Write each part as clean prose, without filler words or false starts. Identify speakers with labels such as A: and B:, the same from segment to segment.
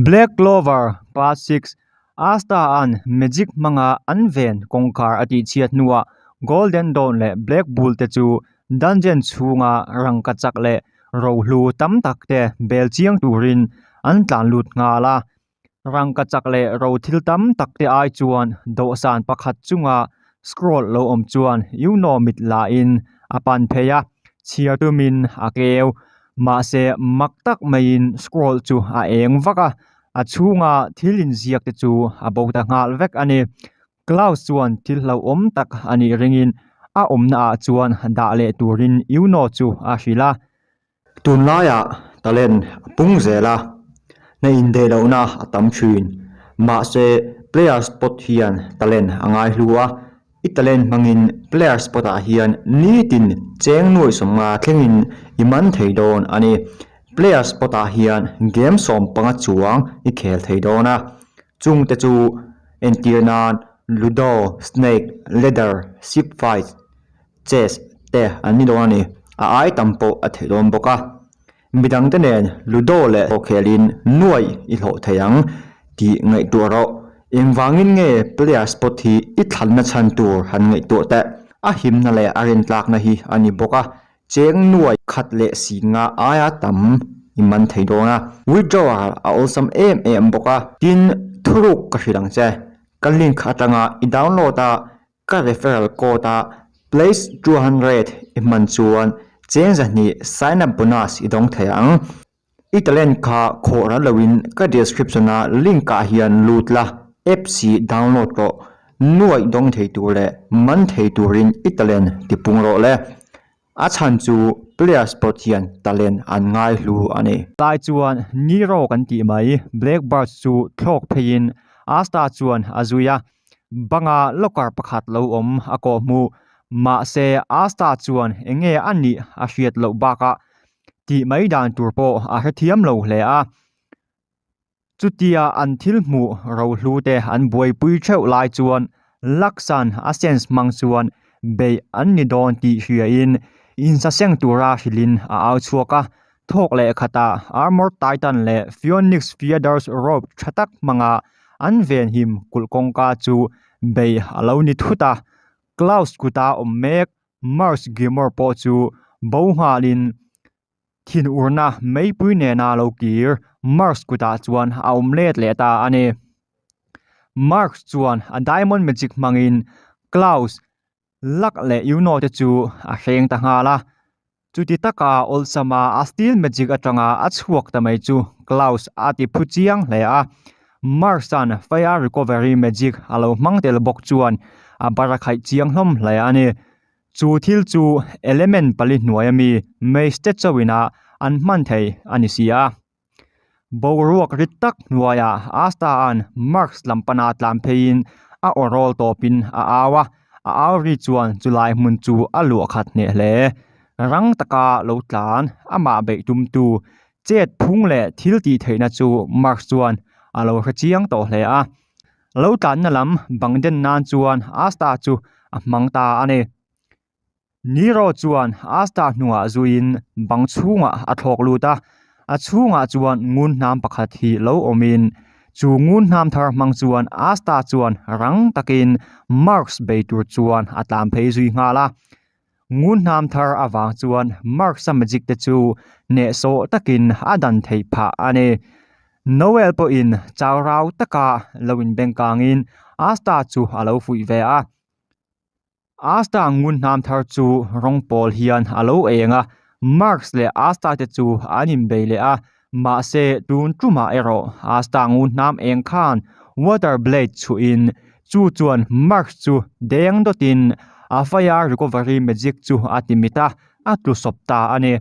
A: Black Clover Part 6 Asta-a'n magic hmanga an ven kawngkhar a tihchhiat hnuah Golden Dawn leh Black Bull te chu dungeon chhunga rangkachak leh rohlu tam tak te bel chiang turin an tlan lut nghal a. Rangkachak leh ro thil tam tak te ai chuan dawhsan pakhat chunga scroll lo awm chuan Yuno mit lahin a pan phei a, chhiar tumin a keu. Mahse mak tak maiin scroll chu a eng vak a, a chhunga thil inziak te chu a bo ta nghal vek a ni. Klaus chuan thil hlauhawm tak a nih ringin a awmna ah chuan dah leh turin Yuno chu a hrilh a.
B: Tunlaiah talent a pung zel a, hna indaih lohna a tam thin. Mahse, player spot hian talent a ngai hlu a, i talent hmangin player spot ah hian nitin cheng nuaih sawmnga thlengin i man thei dawn a ni. Player spot ah hian game 15 chuang i khel thei dawn a, chungte chu entir nan Ludo, Snake, Ladder, Ship Fight, Chess te an ni dawn a ni. A ai tam pawh a theih dawn bawk a. Midangte nen Ludo leh Khawkhelin nuai i hlawh thei ang tih ngaihtuah rawh. Engvangin nge player spot hi i thlanna chhan tur han ngaihtuah teh. A himna leh a rintlakna hi a ni bawk a, cheng nuai khat leh si nga aia tam i man thei dawn a. Withdrawal a awlsam em em bawk a. Tin, thuruk ka hrilh ang che. Ka link atanga i download a Ka referral code a place 200 i hman chuan cheng zahnih sign up bonus i dawng thei ang. I talent kha khawh ral loin ka description a link ah hian lut la, apps hi download rawh. Nuaih dawng thei tur leh man thei turin i talent tipung rawh le. A chhan chu player spot hian talent an ngai hlu a ni.
A: Tlai chuan Nero kan tih mai, Blackbird chu thlawk pheiin Asta chuan a zui a, banga locker pakhat lo awm a kawh hmuh. Mahse Asta chuan enge a nih a hriat loh bakah tih mai dan tur pawh a hrethiam lo hle a. Chutia an thil hmuh rohlu te an buaipui theuh lai chuan Laksan a sense hmang chuan beih an ni dawn tih hriain insaseng tura hrilhin a au chhuak a. Thawk leh khatah Armored Titan leh Phoenix Feathers rope tha tak hmanga an venhim kulh kawngka chu beih a lo ni thut a. Klaus kuta awm mek Mars Gilmore pawh chu bo nghalin Thinurna meipui nena lo kir Marx kutah chuan a awm let leh ta a ni. Marx chuan a diamond magic hmangin Klaus, Luck leh Yuno te chu a hreng ta nghal a. Chuti taka awlsama a steel magic atanga a chhuak ta mai chu Klaus a ti phu chiang hle a. Marx-a'n fire recovery magic a lo hmang tel bawk chuan a barakhaih chiang hlawm hle a ni. Chu thil chu element pali hnuaia mi Meister chauhin-a an hman thei a ni si a. Boruak rit tak hnuaiah Asta-a'n Marx lam pana tlan pheiin a aw rawl tawpin a au a, a au ri chuan chulai hmun chu a luah khat hneh hle. Rang taka lo tlan, amah beih tumtu chet phung leh thil tih theihna chu Marx chuan a lo hre chiang tawh hle a. Lo tlanna lam bang den nan chuan Asta chu a hmang ta a ni. Nero chuan Asta hnungah zuiin bang chhungah a thlawk lut a, a chhungah chuan ngun hnam pakhat hi lo awmin chu ngun hnam thar hmang chuan Asta chuan rang takin Marx bei tur chuan a tlan phei zui nghal a. Ngun hnam thar avang chuan Marx-a magic te chu hnehsawh takin a dan theih phah a ni. Noel pawhin chau rau taka lo inbengkangin Asta chu a lo fuih ve a. Asta ngun hnam thar chu rawng pawl hian a lo eng a, Marx leh Asta te chu an inbei leh a, mahse tun tumah erawh Asta ngun hnam eng khan Water Blade chhuhin Chu chuan Mark chu deng dawtin a fire recovery magic chu a ti mit a, a tlu sawp ta a ni.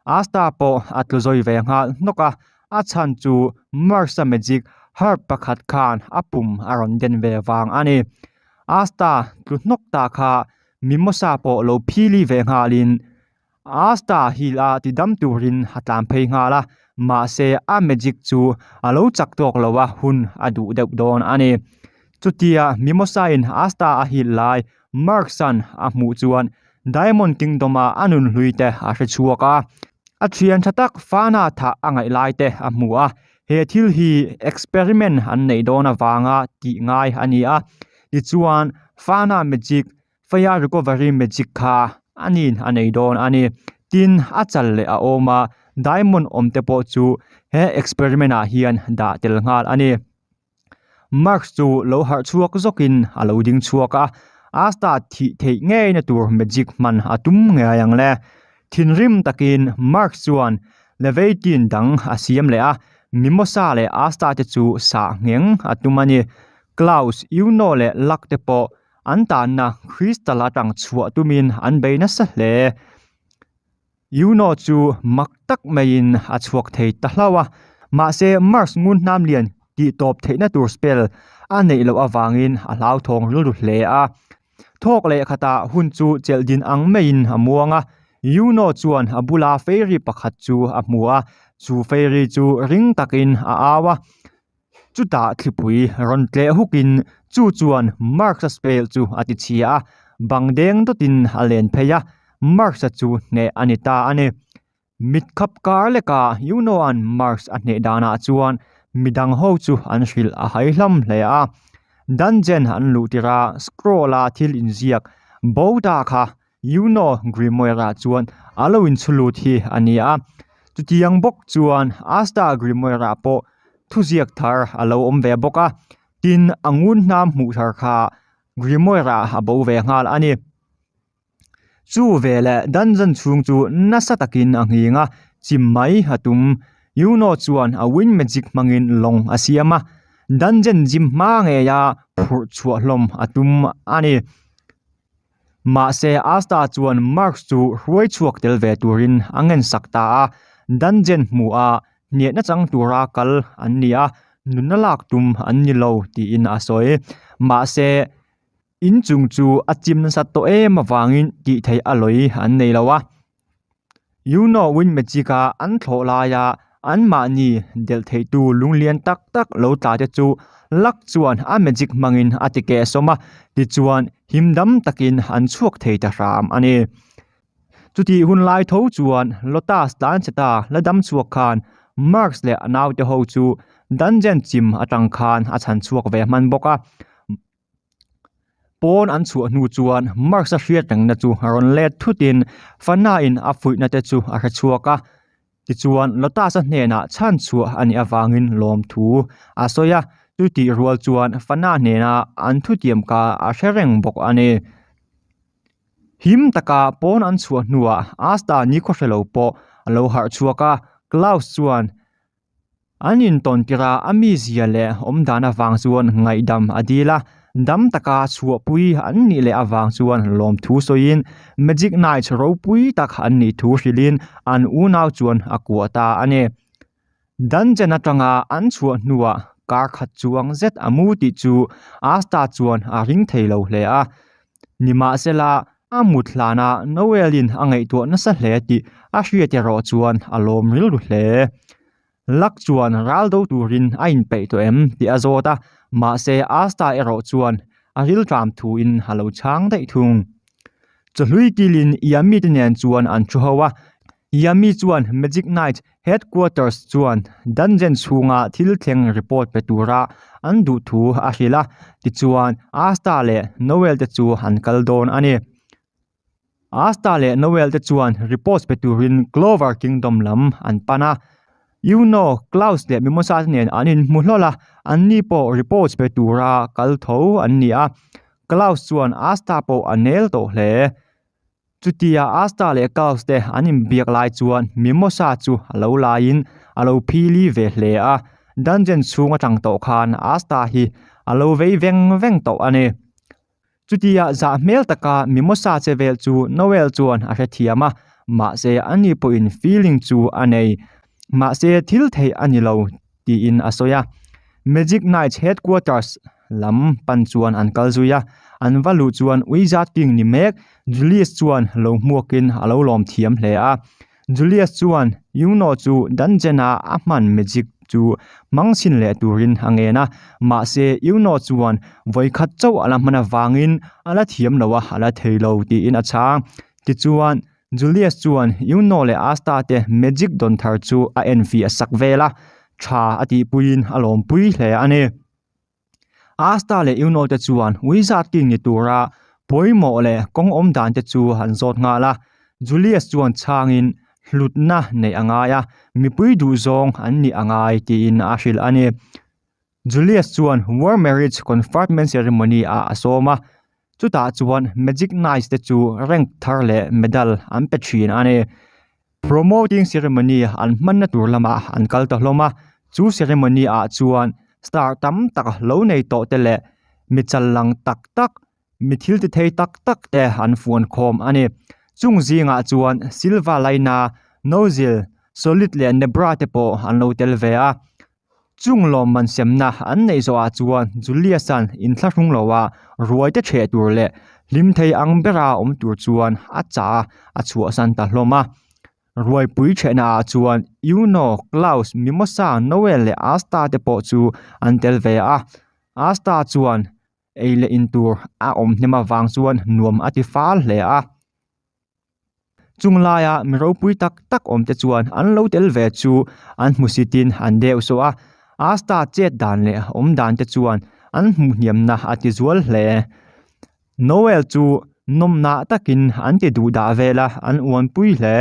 A: Asta pawh a tlu zawi ve nghal hnawk a, a chhan chu Mark-a magic herb pakhat khan a pum a rawn den ve vang a ni. Asta tlu hnawk ta kha Mimosa pawh lo phili ve nghalin Asta hil a ti dam turin a tlan phei nghal a, mahse a magic chu a lo chak tawk lo a, hun a duh deuh dawn a ni. Chutia Mimosa-in Asta a hil lai Mark-a'n a hmuh chuan Diamond Kingdom-a a nun hlui te a hre chhuak a, a thian tha tak Fana thah a ngaih lai te a hmu a. He thil hi experiment an neih dawn avanga tih ngai a ni a, tichuan Fana magic, Fire recovery magic kha aniin a nei dawn a ni. Tin, a chal leh a awm a, diamond awm te pawh chu he experiment ah hian dah tel nghal a ni. Marx chu lo harh chhuak zawkin a lo ding chhuak a, Asta thih theih ngeina tur magic hman a tum ngei ang le. Thinrim takin Marx chuan Leviathan dang a siam leh a, Mimosa leh Asta te chu sah ngheng a tum a ni. Klaus, Yuno leh Luck te pawh an tanna crystal atang chhuah tumin an bei nasa hle. Yuno chu mak tak maiin a chhuak thei ta hlauh a, mahse Mars ngun hnam lian tih tawp theihna tur spell a neih loh avangin a hlauthawng rilru hle a. Thawk leh khatah hun chu chelh din ang maiin a muang a, Yuno chuan a bula fairy pakhat chu a hmu a, chu fairy chu ring takin a au a. Chutah thlipui rawn tleh hukin chu chuan Marx-a spell chu a ti chhia a, bang deng dawtin a len phei a, Marx-a chu hneh a ni ta a ni. Mit khap kar lekah Yuno-a'n Marx a hneh danah chuan midang ho chu an hrilh a hai hlam hle a. Dungeon an luh tirh a, scroll-a thil inziak bo ta kha Yuno Grimoire-ah chuan a lo inchhulut hi a ni a, chutiang bawk chuan Asta Grimoire-ah pawh thuziak thar a lo awm ve bawk a, tin a ngun hnam hmuh thar kha Grimoire-ah a bo ve nghal a ni. Chu veleh dungeon chhung chu nasa takin a nghing a, chim mai a tum. Yuno chuan a wind magic hmangin lawng a siam a, dungeon gym hma ngeia phurh chhuah hlawm a tum a ni. Mahse, Asta chuan Marx chu hruai chhuak tel ve turin a ngensak ta a, dungeon hmuh a hniahna chang tura kal an ni a, nunna lak tum an ni lo tiin a sawi. Mahse, inchung chu a chim nasat tawh em avangin tih theih a lawi an nei lo a. Yuno Wind Magic-a an thlawh laia anmahni delh theitu lunglian tak tak lo tla te chu Luck chuan a magic hmangin a ti keh sawm a, tichuan him dam takin an chhuak thei ta hram a ni. Chutih hun lai tho chuan Lotus tlanchheta la dam chhuak khan Marx leh a naute ho chu dungeon chim atang khan a chhan chhuak ve hman bawk a. Pawn an chhuah hnu chuan Marx-a hriat rengna chu a rawn let thutin Fana-in a fuihna te chu a hre chhuak a. Tichuan Lotus-a hnenah chhan chhuah a nih avangin lawmthu a sawi a, chutih rual chuan Fana hnena an thutiam kha a hre reng bawk a ni. Him taka pawn an chhuah hnuah Asta nikhaw hre lo pawh a lo harh chhuak a, Klaus chuan An intawn tirh a a mizia leh awmdan avang chuan ngaihdam a dil a, dam taka chhuahpui an nih leh avang chuan lawmthu sawiin Magic Knights ropui tak an nih thu hrilhin an unau chuan a kuah ta a ni. Dungeon atanga an chhuah hnuah kar khat chuang zet a mu tih chu Asta chuan a ring thei lo hle a. Nimahsela, a mut hlanah Noel-in a ngaihtuah nasa hle tih a hriat erawh chuan a lawm rilru hle. Luck chuan ral do turin a inpeih tawh em tih a zawt a, mahse Asta erawh chuan a rilṭam thuin a lo chhang daih thung. Chawhlui kilin Yami te nen chuan an thu ho a, Yami chuan Magic Knight Headquarters chuan dungeon chhunga thil thleng report pe tura an duh thu a hrilh a, tichuan Asta leh Noel te chu an kal dawn a ni. Asta leh Noel te chuan report pe turin Clover Kingdom lam an pan a. Yuno, Klaus leh Mimosa te nen an inhmu hlawl a, anni pawh report pe tura kal tho an ni a. Klaus chuan Asta pawh a nel tawh hle. Chutia Asta leh Klaus te an inbiak lai chuan Mimosa chu a lo laiin a lo phili ve hle a, dungeon chhung atang tawh khan Asta hi a lo vei veng veng tawh a ni. Chutia zah hmel taka Mimosa che vel chu Noel chuan a hrethiam a, mahse ani pawhin feeling chu a nei. Mahse thil theih a ni lo tiin a sawi a. Magic Knights Headquarters lam pan chuan an kal zui a, an va luh chuan Wizard King ni mek Julius chuan lo hmuakin a lo lawm thiam hle a. Julius chuan Yuno chu dungeon-a a hman magic chu hmang chhin leh turin a ngen a, mahse Yuno chuan vawikhat chauh a la hman avangin a la thiam lo a, a la thei lo tiin a chhang. Tichuan, Julius chuan Yuno leh Asta te magic dawn thar chu a enfiah sak vel a. tha a tihpuiin a lawmpui hle a ni. Asta leh Yuno te chuan Wizard King ni tura pawimawh leh kawng awm dan te chu an zawt nghal a. Julius chuan chhangin hlutna neih a ngai a, mipui duhzawng an nih a ngai tiin a hrilh a ni. Julius chuan War Marriage Conferment Ceremony ah a sawm a, chutah chuan Magic Knights te chu rank thar leh medal an pe thin a ni. Promoting ceremony an hmanna tur lamah an kal ta hlawm a, chu ceremony ah chuan star tam tak lo nei tawh te leh mi chal lang tak tak, mi thil ti thei tak tak te an fuan khawm a ni. Chung zingah chuan Silva Laina, Nozil, Solid leh Nebra te pawh an lo tel ve a. Chung lawmman semna an neih zawhah chuan Julius-a'n inthlahrung loa ruaite ṭheh tur leh hlim thei ang bera awm tur chuan a chah a, a chhuahsan ta hlawm a. Ruaipui ṭhehnaah chuan Yuno, Klaus, Mimosa, Noel leh Asta te pawh chu an tel ve a. Asta chuan ei leh in tur a awm hnem avang chuan nuam a ti fal hle a. Chung laia mi ropui tak tak awm te chuan an lo tel ve chu an hmusitin an deuh sawh a, Asta chet dan leh awm dan te chuan an hmuh hniamna a ti zual hle. Noel chu nawmnah takin an ti duh dah vel a, an uanpui hle.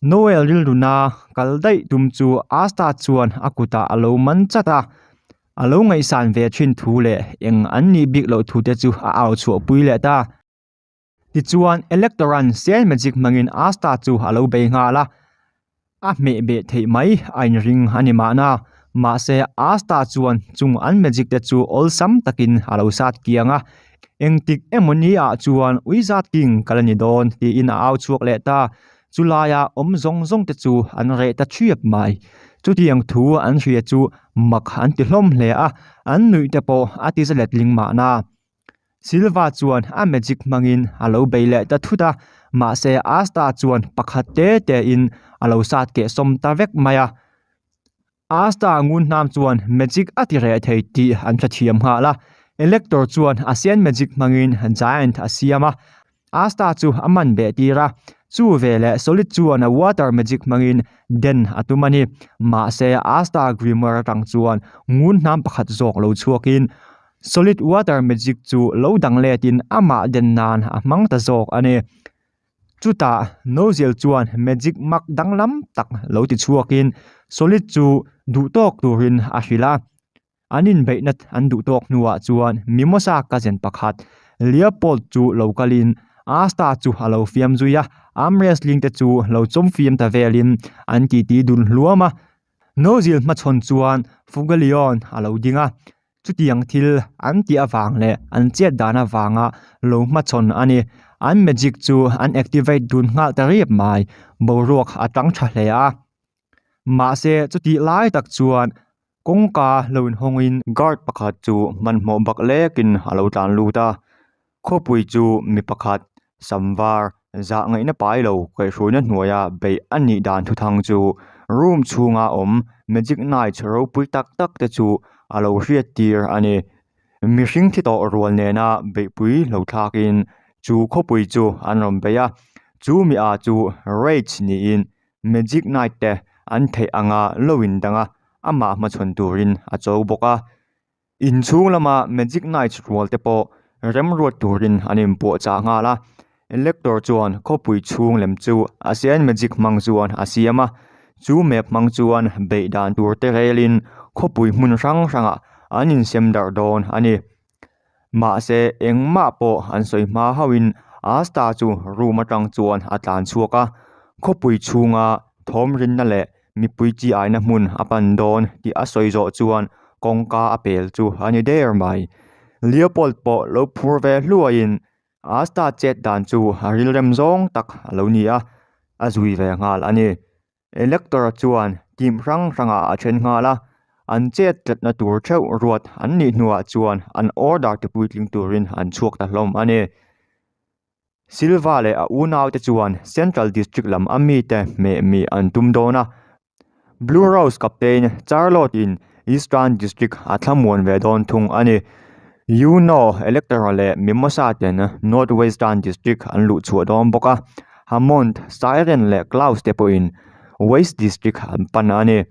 A: Noel rilruna kal daih tum chu Asta chuan a kutah a lo man chat a, a lo ngaihsan ve thin thu leh eng an nih bik loh thu te chu a au chhuahpui leh ta. Tichuan, Electoran Sand Magic hmangin Asta chu a lo bei nghal a, a hmeh beh theih mai a inring a ni mahna. Mahse, Asta chuan chung an magic te chu awlsam takin a lo sat kiang a, engtik emaw ni ah chuan Wizard King ka la ni dawn tiin a au chhuak leh ta. Chulaia awm zawng zawng te chu an reh ta thiap mai. Chutiang thu an hria chu mak an ti hlawm hle a, an nuih te pawh a ti za letling mahna. Silva chuan a magic hmangin a lo bei leh ta thut a, mahse Asta chuan pakhat te te in a lo sat keh sawm ta vek mai a. Asta ngun hnam chuan magic a ti reh thei tih an hrethiam nghal a, Elector chuan a sian magic hmangin giant a siam a, Asta chu a man beh tir a, chu veleh Solid chuan a water magic hmangin den a tum a ni. Mahse, Asta Grimoire atang chuan ngun hnam pakhat zawk lo chhuakin Solid water magic chu lo dang letin amah den nan a hmang ta zawk a ni. Chutah Noziel chuan magic mak danglam tak lo ti chhuakin Solid chu duhtawk turin a hrilh a. An inbeihna an duh tawk hnuah chuan Mimosa cousin pakhat Leopold chu lo kalin Asta chu a lo fiam zui a, arm wrestling te chu lo chawm fiam ta velin an titi dun hluam a. Nozil hmachhawn chuan Fugalion a lo ding a, chutiang thil an tih avang leh an chet dan avanga lo hmachhawn a ni. An magic chu an activate dun nghal ta riap mai, boruak a tang tha hle a. Mahse chutih lai tak chuan Kawngka lo inhawngin guard pakhat chu hmanhmawh bak lekin a lo tlan lut a, khawpui chu mi pakhat sam var zah ngaihna pai lo kaihhruaina hnuaia beih a nih dan thuthang chu room chhunga awm magic knights ropui tak tak te chu a lo hriat tir a ni. Mihring thi tawh rual nena beihpui lo thlakin chu khawpui chu an rawn bei a, chu mi ah chu rage niin Magic Knight te an theih anga lo in dang a, amah hmachhawn turin a cho bawk a. Inchhung lama Magic Knights rual te pawh remruat turin an inpuahchah nghal a. Elector chuan khawpui chhung lem chu a sian magic hmang chuan a siam a, chu map hmang chuan beih dan tur te relin khawpui hmun hrang hrangah an insem darh dawn a ni. Mahse, engmah pawh an sawi hma hauhin Asta chu room atang chuan a tlan chhuak a, khawpui chhunga thawm rinna leh mipui chi aina hmun a pan dawn tih a sawi zawh chuan kawngka a pel chu a ni der mai. Leopold pawh lo phur ve hluaiin Asta chet dan chu a rilrem zawng tak a lo ni a, a zui ve nghal a ni. Elector chuan team hrang hrangah a then nghal a, an chet tlatna tur theuh ruat an nih hnuah chuan an order ti puitling turin an chhuak ta hlawm a ni. Silva leh a unaute chuan Central District lam a mite hmeh mih an tum dawn a, Blue Rose captain Charlotte-in Eastern District a thlamuan ve dawn thung a ni. Yuno, Elector leh Mimosa ten North Western District an luh chhuah dawn bawk a. Hammond, Siren leh Klaus te pawhin West District an pan a ni.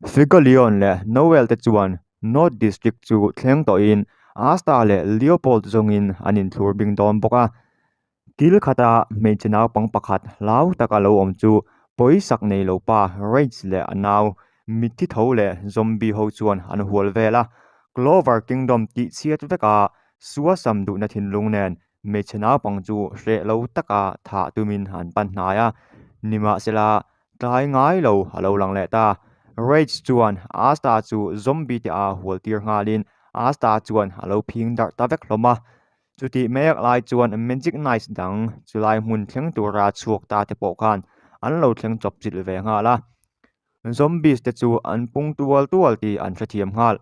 B: Figalion leh Noel te chuan North District chu thleng tawhin Asta leh Leopold zawngin an inthlur bing dawn bawk a. Kil khata hmeichhe naupang pakhat hlau taka lo awm chu pawisak nei lo pa Rage leh a nau mitthi tho leh zombie ho chuan an hual vel a. Clover Kingdom tih chhiat veka suasam duhna thinlung nen hmeichhe naupang chu hreh lo taka thah tumin an pan hnai a. Nimahsela, tlai ngai lo a lo lang leh ta. Rage chuan Asta chu zombie te a hual tir nghalin Asta chuan a lo phing darh ta vek hlawm a. Chutih mek lai chuan Magic Knights dang chulai hmun thleng tura chhuak ta te pawh khan an lo thleng chawp chilh ve nghal a. Zombies te chu an pung tual tual tih an hrethiam nghal.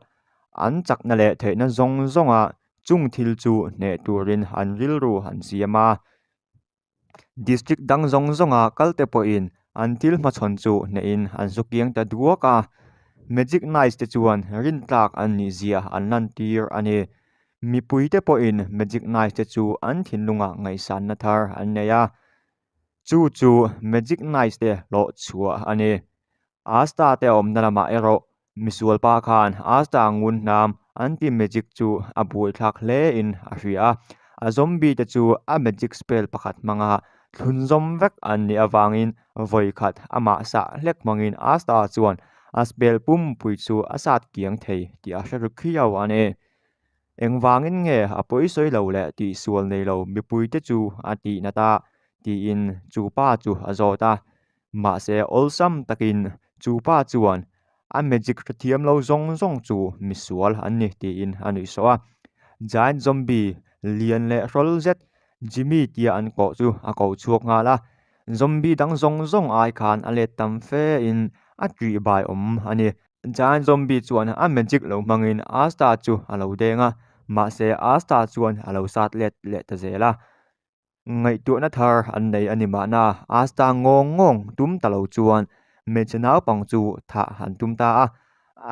B: An chakna leh theihna zawng zawnga chung thil chu hneh turin an rilru an siam a. District dang zawng zawnga kal te pawhin an thil hmachhawn chu hnehin an zu kiang ta duak a. Magic Knights te chuan rintlak an nih zia an lantir a ni. Mipui te pawhin Magic Knights te chu an thinlungah ngaihsanna thar an nei a. Chu chu Magic Knights te hlawh chhuah a ni. Asta te awmna lamah erawh misual pa khan Asta ngun hnam anti magic chu a buaithlak hle in a hria a, a zombie te chu a magic spell pakhat hmanga thlunzawm vek an nih avangin vawi khat amah sah hlek hmangin Asta chuan a spell pumpui chu a sat kiang thei tih a hre ru khiau a ni. Engvangin nge a pawisawi lo leh tihsual nei lo mipuite chu a tih nat a? tiin chu pa chu a zawt a. Mahse awlsam takin chu pa chuan a magic hrethiam lo zawng zawng chu misual an ni tiin a nuih sawh a. Giant zombie lian leh hrawl zet Jimmy tia an kawh chu a ko chhuak nghal a. Zombie dang zawng zawng ai khan a let tam fe in a ṭihbai awm a ni. Giant Zombie chuan a magic lo hmangin Asta chu a lo deng a, mahse Asta chuan a lo sat let leh ta zel a. Ngaihtuahna thar an nei a ni mahna Asta ngawng ngawng tum ta lo chuan hmeichhe naupang chu thah an tum ta a.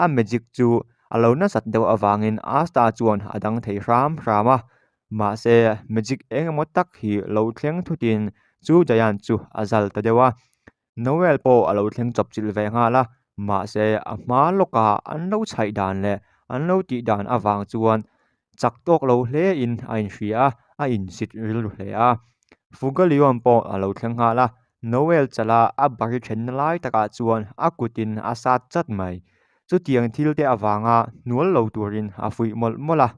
B: A magic chu a lo nasat deuh avangin Asta chuan a dang thei hram hram a, mahse magic eng emaw tak hi lo thleng thutin chu Giant chu a zal ta deuh a. Noel pawh a lo thleng chawp chilh ve nghal a, mahse a hma lawka an lo chhaih dan leh an lo tih dan avang chuan chak tawk lo hle in a inhria a, a insit rilru hle a. Fugalion pawh a lo thleng nghal a, Noel chala a bari thenna lai takah chuan a kutin a sat chat mai. Chutiang thil te avanga hnual lo turin a fuih mawlh mawlh a.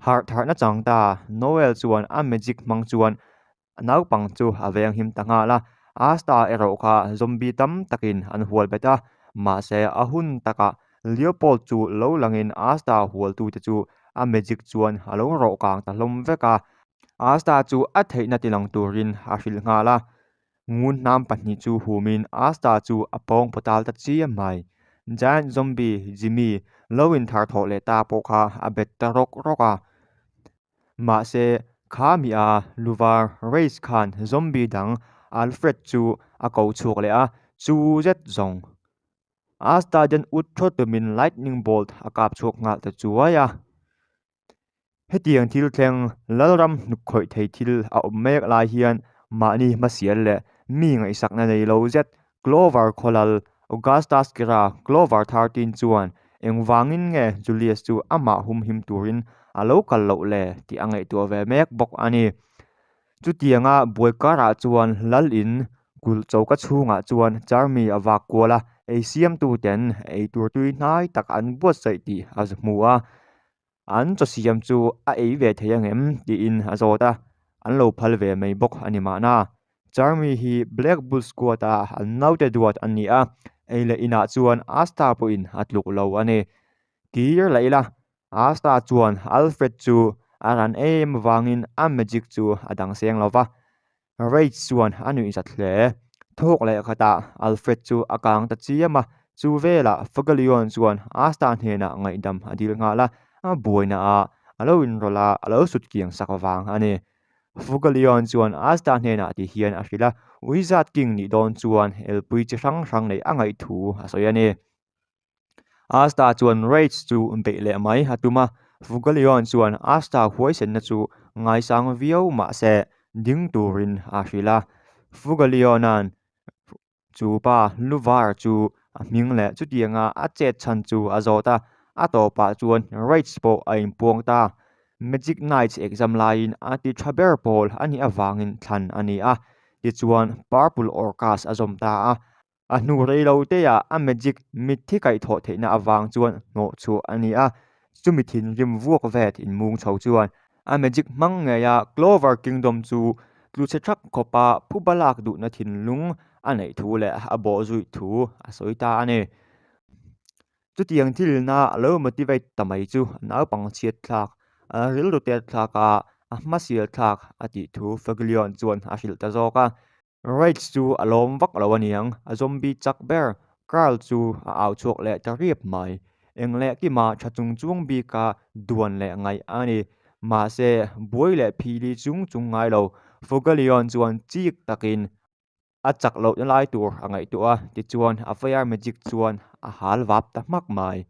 B: Harh tharhna chang ta, Noel chuan a magic hmang chuan A naupang chu a veng him ta nghal a, Asta erawh kha zombie tam takin an hual bet a, mahse a hun takah Leopold chu lo langin Asta hualtute chu a magic chuan a lo rawh kang ta hlawm vek a, Asta chu a theihna tilang turin a hrilh nghal a, ngun hnam pahnih chu humin Asta chu a pawng paw tal ta chiam mai. Giant zombie Jimmy lo inthar thawh leh ta pawh kha a bet ta rawk rawk a. Mahse, kha mi a luvar Race khan zombie dang Alfred chu a ko chhuak leh a, chu zet zawng. Asta den ut thawt tumin lightning bolt a kap chhuak nghal ta chuai a. Hetiang thil thleng Lalram hnuk khawih thei thil a awm mek lai hian mahni hmasial leh mi ngaihsakna nei lo zet Clover khawlal Augustus Kira Clover 13 chuan engvangin nge Julius chu amah humhim turin a lo kal loh le tih a ngaihtuah ve mek bawk a ni. Chutianga buai karah chuan lal in kulh choka chhungah chuan Charmy a vak kual a, ei siamtuten ei tur tui hnai tak an buatsaih tih a hmu a. An chaw siam chu a ei ve thei ang em? tiin a zawt a, an lo phal ve mai bawk a ni mahna. Charmy hi Black Bull Squad a an naute duat a ni a, ei leh inah chuan Asta pawhin a tluk lo a ni. Kir lah ila, Asta chuan Alfred chu a ran em avangin a magic chu a dang seng lo va, Rage chuan a nuih zat hle. Thawk leh khatah Alfred chu a kang ta chiam a, chu velah Fuggalion chuan Asta hnenah ngaihdam a dil nghal a, a buaina ah a lo inrawlh a, a lo sut kiang sak vang a ni. Fuggalion chuan Asta hnenah ti hian a hrilh a, Wizard King nih dawn chuan elpui chi hrang hrang neih a ngaih thu a sawi a ni. Asta chuan Rage chu beih leh mai a tum a, Fugalion chuan Asta huaisenna chu ngaisang viau mah se ding turin a hrilh a. Fugaliona'n chu pa Luvar chu
A: A hming leh chutianga a chet chhan chu a zawt a, a tawpah chuan Rage pawh a inpuang ta. Magic Knights exam laiin a ti tha ber pawl a nih avangin thlan a ni a, tichuan Purple Orcas a zawm ta a. A hnu rei lo teah a magic mitthi kaihthawh theihna avang chuan hnawh chhuah a ni a, chumi thinrim vuak vet inmung chho chuan a magic hmang ngeia Clover Kingdom chu tlu chhe thak khawpa phuba lak duhna thinlung a neih thu leh a bawh zui thu a sawi ta a ni. Chutiang thilna a lo motivate ta mai chu a naupang chhiat thlak, a rilru tet thlak a, a hmasial thlak a tih thu Faglione chuan a hrilh ta zawk a. Rage chu a lawm vak lo aniang, a zombie chak ber Carl chu a au chhuak leh ta riap mai. Eng leh kima tha chung chuang bika duan leh ngaih a ni. Mahse, buai leh phili chung chung ngai lo, Fugallion chuan chik takin a chak lohna lai tur a ngaihtuah a, tichuan a fire magic chuan a hal vap ta hmak mai.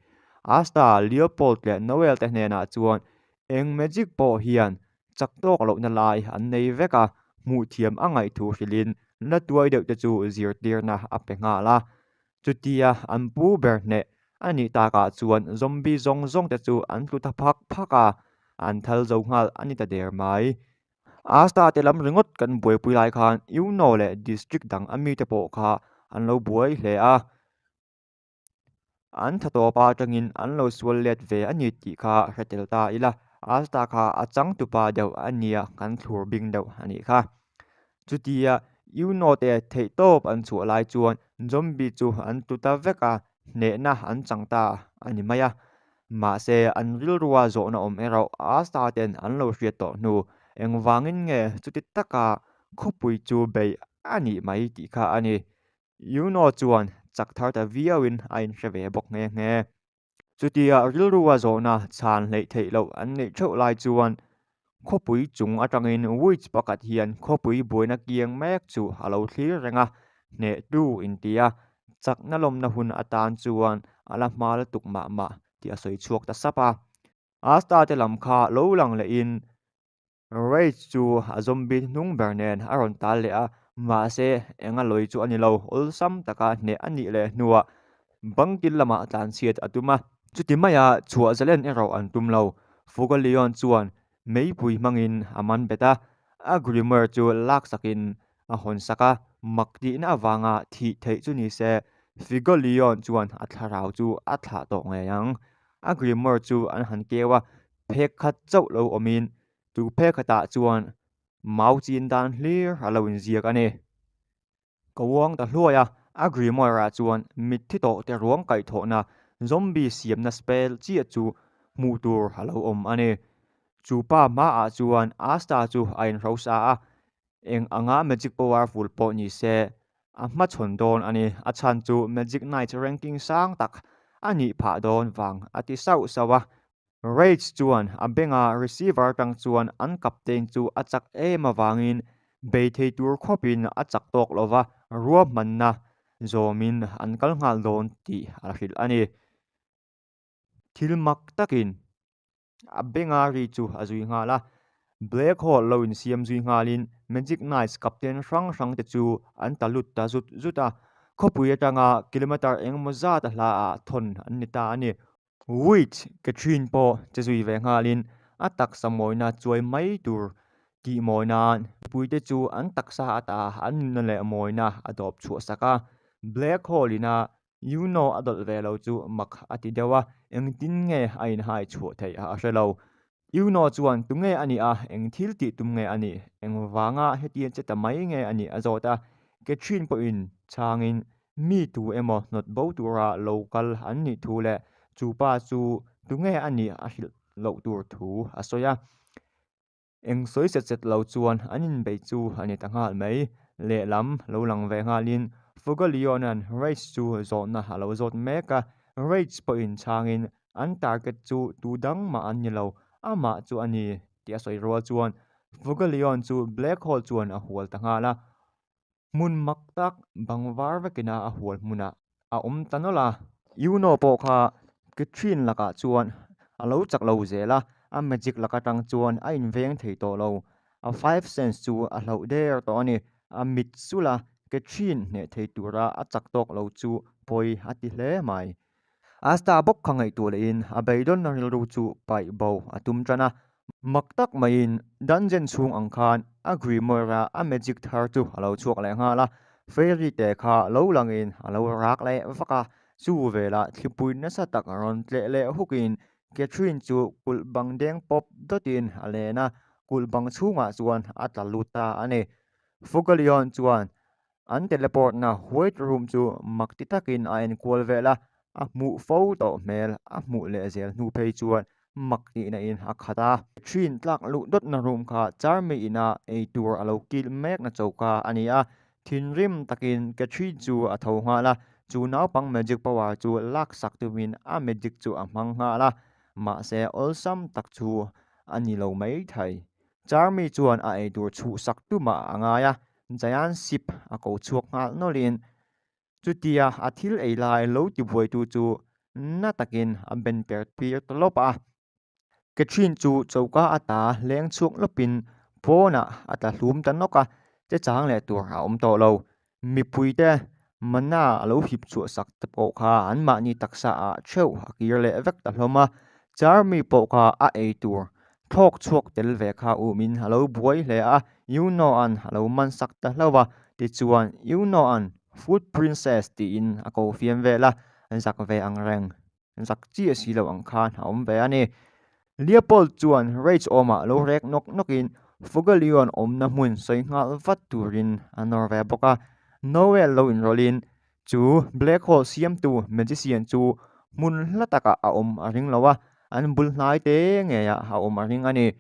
A: Asta, Leopold leh Noel te hnenah chuan eng magic pawh hian Chak tawk lohna lai an nei vek a, hmuh thiam a ngaih thu hrilhin la tuai deuh te chu zirtirna a pe nghal a. Chutia an pu ber hneh a nih takah chuan zombie zawng zawng te chu an tlu ta phak phak a, an thal zo nghal a ni ta der mai. Asta te lam ringawt kan buaipui lai khan Uno leh district dang a mite pawh kha an lo buai hle a. An tha tawp a atangin an lo sual let ve a ni tih kha hre tel ta ila, Asta kha a changtupa deuh a nia kan thlur bing deuh a nih kha. Chutia Yuno te theih tawp an chhuah lai chuan zombie chu an tlu ta vek a, hnehna an chang ta a ni mai a. Mahse an rilrua zawhna awm erawh Asta ten an lo hriat tawh hnu engvangin nge chuti taka khawpui chu beih a nih mai tih kha a ni. Yuno chuan chak thar ta viauin a inhre ve bawk nghe nghe. Chutia rilrua zawhna chhan hleih theih loh an neih theuh lai chuan khawpui chung atangin witch pakhat hian khawpui buaina kiang mek chu a lo thlir reng a, hnehtu intia chakna lawmna hun atan chuan a la hma lutuk mah mah tih a sawi chhuak ta sap a. Asta te lam kha lo lang lehin Rage chu a zombie hnung ber nen a rawn tal leh a, mahse enga lawi chu a ni lo, awlsam taka hneh a nih leh hnuah bangkil lamah tlanchhiat a tum a. Chuti maia chhuah zalen erawh an tum lo, Fugallion chuan meipui hmangin a man bet a, a grimoire chu laksakin a hawn sak a, mak tihna avanga thih theih chu ni se Fugallion chuan a thlarau chu a thlah tawh ngei ang. A grimoire chu an han keu a, Phek khat chauh lo awmin chu phek khatah chuan mau chin dan hlir a lo inziak a ni. Ka uang ta hluai a, a grimoire-ah chuan mitthi tawh te ruang kaihthawhna zombie siamna spell chiah chu hmuh tur a lo awm a ni. Chu pa hmaah chuan Asta chu a inhrosa a, Eng anga magic powerful pawh ni se, a hmachhawn dawn a ni. A chhan chu Magic Knights ranking sang tak a nih phah dawn vang a ti sauh sauh a. Rage chuan a benga receiver atang chuan an captain chu a chak em avangin bei thei tur khawpin a chak tawk lo va, ruahmanna zawmin an kal nghal dawn tih a hrilh a ni. Thil mak takin a benga ri chu a zui nghal a, Black Hole lo insiam zui nghalin Magic Knights captain hrang hrang te chu an ta lut ta zut zut a, khawpui atanga kilometre engemaw zat a hla ah thawn an ni ta a ni. Witch Catherine pawh che zui ve nghalin a taksa mawina chuai mai tur tih mawi nan mipuite chu an taksa ata an nunna leh mawina a dawp chhuah sak a, Black Hole ina Yuno a dawlh ve lo chu mak a ti deuh a, engtin nge a inhai chhuah theih a hre lo. Yuno chuan tunge a nih a, eng thil tih tum nge a nih, engvanga hetiang che ta mai nge a nih a zawt a. Catherine pawhin chhangin mi tu emaw hnawt bo tura lo kal an nih thu leh chu pa chu tunge a nih a hrilh loh tur thu a sawi a. Eng sawi set set lo chuan an inbei chu a ni ta nghal mai. Lehlam lo lang ve nghalin Fugaliona'n Rage chu zawhna a lo zawt mek a, Rage pawhin chhangin an target chu tu dang mah an ni lo, amah chu a ni tih a sawi rual chuan Fugalion chu Black Hole chuan a hual ta nghal a. Hmun mak tak bang var vekina a hual hmunah a awm ta nawlh a. Yuno pawh kha Catherine lakah chuan a lo chak lo zel a, a magic lak atang chuan a inveng thei tawh lo. A five sense chu a hlauh der tawh a ni. A mit sulh a, Catherine hneh thei tura a chak tawk lo chu Pawi a ti hle mai. Asta bawk kha ngaihtuah lehin a beidawnna rilru chu paih bo a tum tan a. Mak tak maiin dungeon chhung ang khan a grimoire-a a magic thar chu a lo chhuak leh nghal a, fairy te kha lo langin a lo rak leh vak a, chu velah thlipui nasa tak rawn tleh leh hukin Catherine chu kulh bang deng pawp dawtin a len a, kulh bang chhungah chuan a tla lut ta a ni. Fugalion chuan An teleport na white room chu mak ti takin a enkual vel a, a hmuh fo tawh hmel a hmuh leh zel hnu phei chuan mak tihna in a khat a. Thin tlak luh dawtna room kha Charmi ina ei tur a lo kil mekna choka a ni a, thinrim takin Catherine chu a tho nghal a, chu naupang magic power chu laksak tumin a magic chu a hmang nghal a, mahse awlsam tak chu a ni lo maithei. Charmi chuan a eitur chhuhsak tumah a ngai a, Giant Ship a ko chhuak nghal nawlhin chutia a thil ei lai lo tibuaitu chu na takin a ben per tir ta lawp a. Catherine chu choka ata leng chhuak lawpin pawnah a tla hlum ta nawk a, che chang leh tur a awm tawh lo. Mipuite mana a lo hip chhuah sak te pawh kha anmahni taksa ah theuh a kir leh vek ta hlawm a, Charmi pawh kha a ei tur thlawk chhuak tel ve kha umin a lo buai hle a, Yuno-a'n a lo man sak ta hlauh a, tichuan Yuno-a'n Food Princess tiin a ko fiam vel a, zak ve ang reng. Zak chiah si lo ang khan a awm ve a ni. Leopold chuan Rage awmah lo rek nawk nawkin Fugallion awmna hmun sawi nghal vat turin a nawr ve bawk a. Noel lo inrawlhin chu Black Hole siamtu magician chu hmun hla takah a awm a ring lo a, an bul hnai te ngeiah a awm a ring a ni.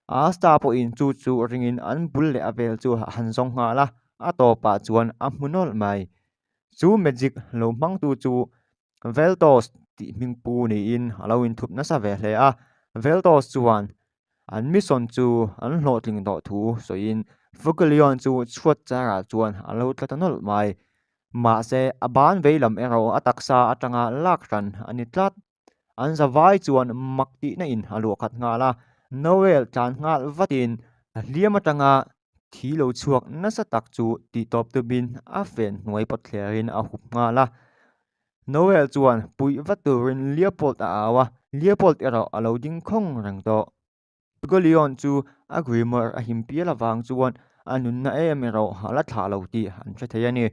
A: Asta pawhin chu chu ringin an bul leh a vel chu a han zawng nghal a, a tawpah chuan a hmu nawlh mai. Chu magic lo hmangtu chu Veltos tih hming pu niin a lo inthup nasa ve hle a, Veltos chuan an mission chu an hlawhtling tawh thu sawiin Fukuleon chu chhuat charah chuan a lo tla ta nawlh mai. Mahse, a ban vei lam erawh a taksa atanga lak hran a ni tlat. An zavai chuan mak tihna in a luah khat nghal a, Noel tlan nghal vatin a hliam atanga thi lo chhuak nasa tak chu tihtawp tumin a fen hnuai pawt thlerin a hup nghal a. Noel chuan puih vat turin Leopold a au a, Leopold erawh a lo ding khawng reng tawh. Golion chu a Grimoire a him pial avang chuan a nunna em erawh a la thlah lo tih an hre thei a ni.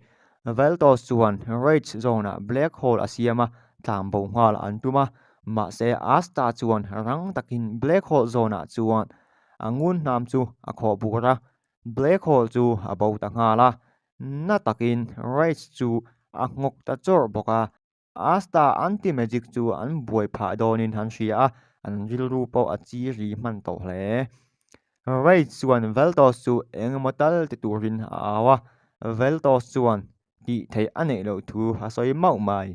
A: Veltos chuan Rage Zone-ah Black Hole a siam a, tlanbo nghal an tum a, mahse Asta chuan rang takin Black Hole Zone-ah chuan a ngun hnam chu a khawh bur a, Black Hole chu a bo ta nghal a, na takin Rage chu a nghawk ta chawrh bawk a. Asta anti-magic chu an buai phah dawnin an hria a, an rilru pawh a chi ri hman tawh hle. Rage chuan Veltos chu eng emaw tal ti turin a au a, Veltos chuan tih theih a neih loh thu a sawi mauh mai.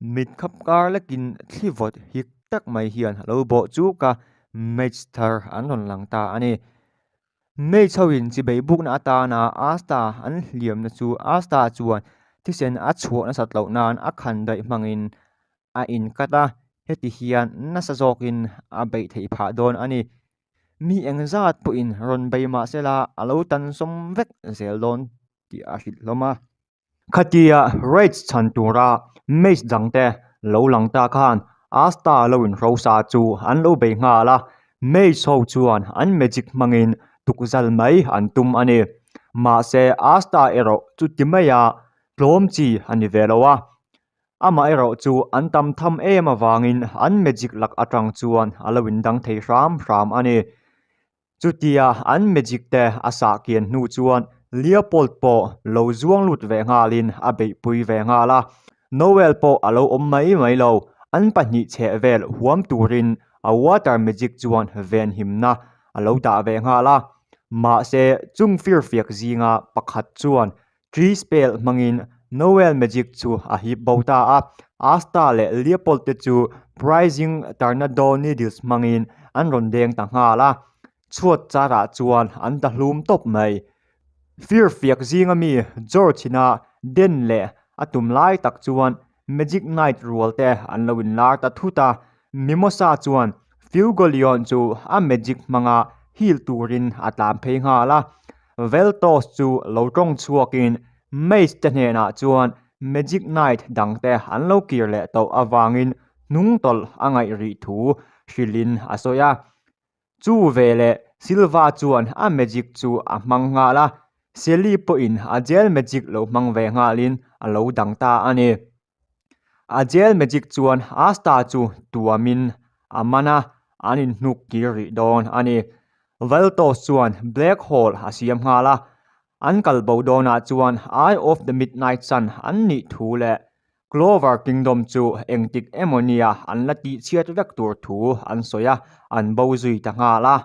A: Mit khap kar lekin thli vawt hik tak mai hian a lo bawh chuk a, mage thar an rawn lang ta a ni. Mage hoin chibei bukna atana Asta an hliamna chu Asta chuan thisen a chhuah nasat loh nan a khan daih hmangin a inkat a, heti hian nasa zawkin a beih theih phah dawn a ni. Mi engzat pawhin rawn bei mah sela a lo tan sawm vek zel dawn tih a hrilh hlawm a. Khatia Rage chhan tura mage dangte lo lang ta khan Asta lo inhrosa chu an lo bei nghal a, mage ho chuan an magic hmangin tukzal mai an tum a ni. Mahse Asta erawh chuti maia tlawm chi a ni ve lo a, amaherawh chu an tam tham em avangin an magic lak atang chuan a lo indang thei hram hram a ni. Chutia an magic te a sah kian hnu chuan Leopold pawh lo zuang lut ve nghalin a beihpui ve nghal a. Noel pawh a lo awm mai mai lo, an pahnih chheh vel huam turin a water magic chuan venhimna a lo dah ve nghal a. Mahse chung firfiak zinga pakhat chuan Tree spell hmangin Noel magic chu a hip bo ta a, Asta leh Leopold te chu Prizing Tornado Needles hmangin an rawn deng ta nghal a, chhuat charah chuan an ta hlum tawp mai. Firfiak zinga mi George ina den leh a tum lai tak chuan Magic Knight rual te an lo inlar ta thut a, Mimosa chuan Fuegoleon chu a magic hmanga heal turin a tlan phei nghal a, Veltos chu lo tawng chhuakin. Mage te hnenah chuan Magic Knight dangte an lo kir leh tawh avangin hnungtawlh a ngaih rih thu hrilhin a sawi a. Chu veleh Silva chuan a magic chu a hmang nghal a, Shelly pawhin a jail magic lo hmang ve nghalin a lo dang ta a ni. A jail magic chuan Asta chu tuamin a man a, an inhnuk kir rih dawn a ni. Valtos chuan black hole a siam nghal a, an kal bo dawnah chuan Eye of the Midnight Sun an nih thu leh Clover Kingdom chu engtik emaw nia an la tihchhiat vek tur thu an sawi a, an bo zui ta nghal a.